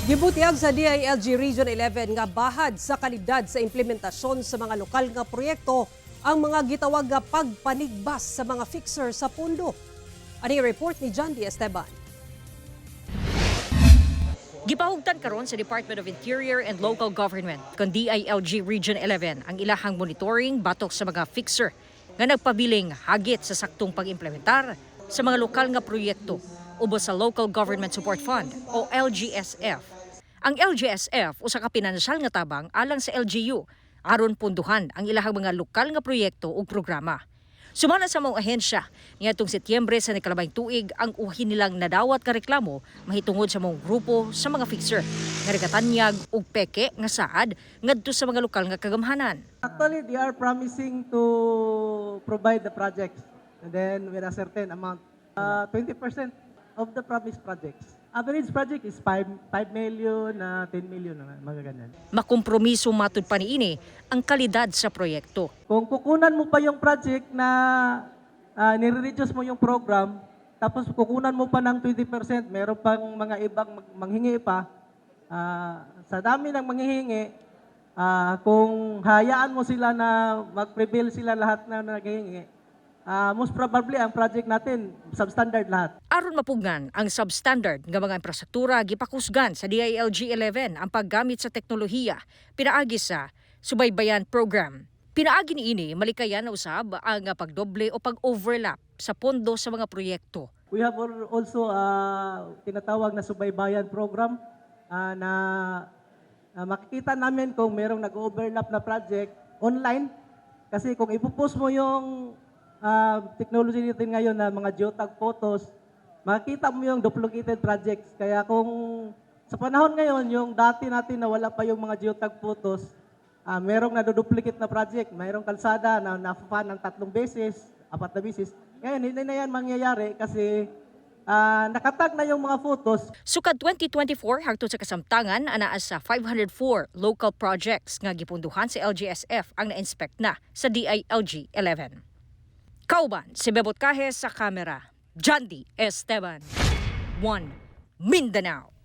Gibutiyag sa DILG Region 11 nga bahad sa kalidad sa implementasyon sa mga lokal nga proyekto ang mga gitawag nga pagpanigbas sa mga fixer sa pondo. Ani report ni John D. Esteban. Gipahugtan karon sa Department of Interior and Local Government kon DILG Region 11 ang ilahang monitoring batok sa mga fixer nga nagpabiling hagit sa saktong pag-implementar sa mga lokal nga proyekto ubos sa Local Government Support Fund o LGSF. Ang LGSF usa ka pinansyal nga tabang alang sa LGU aron punduhan ang ilahang mga lokal nga proyekto ug programa. Sumala sa maong ahensya, niadtong Setyembre sa nakalabay tuig ang uhi nilang nadawat nga reklamo mahitungod sa maong grupo sa mga fixer nga nagatanyag og peke nga saad ngadto sa mga lokal nga kagamhanan. Actually, they are promising to provide the projects and then with a certain amount, 20% of the promised projects. Average project is 5 million, 10 million, mga ganyan. Makompromiso matud pa niini ang kalidad sa proyekto. Kung kukunan mo pa yung project na nire-reduce mo yung program, tapos kukunan mo pa ng 20%, meron pang mga ibang manghingi pa, sa dami ng manghihingi, kung hayaan mo sila na mag-prevail sila lahat na naghihingi, most probably ang project natin, substandard lahat. Aron mapugngan ang substandard nga mga imprastruktura, gipakusgan sa DILG 11 ang paggamit sa teknolohiya pinaagi sa Subaybayan Program. Pinaagi niini, malikayan na usab ang pagdoble o pag-overlap sa pondo sa mga proyekto. We have also tinatawag na Subaybayan Program na makikita namin kung merong nag-overlap na project online. Kasi kung ipopost mo yung technology natin ngayon na mga geotag photos, makikita mo yung duplicated projects. Kaya kung sa panahon ngayon, yung dati natin na wala pa yung mga geotag photos, merong naduduplicate na project, mayroong kalsada na na ng tatlong beses, apat na beses. Ngayon, hindi na yan mangyayari kasi nakatag na yung mga photos. Sukad 2024 hangtod sa kasamtangan, anaa sa 504 local projects nga gipunduhan sa LGSF ang na-inspect na sa DILG 11. Kauban si Bebot Cajes sa kamera. Jandy Esteban. 1 Mindanao.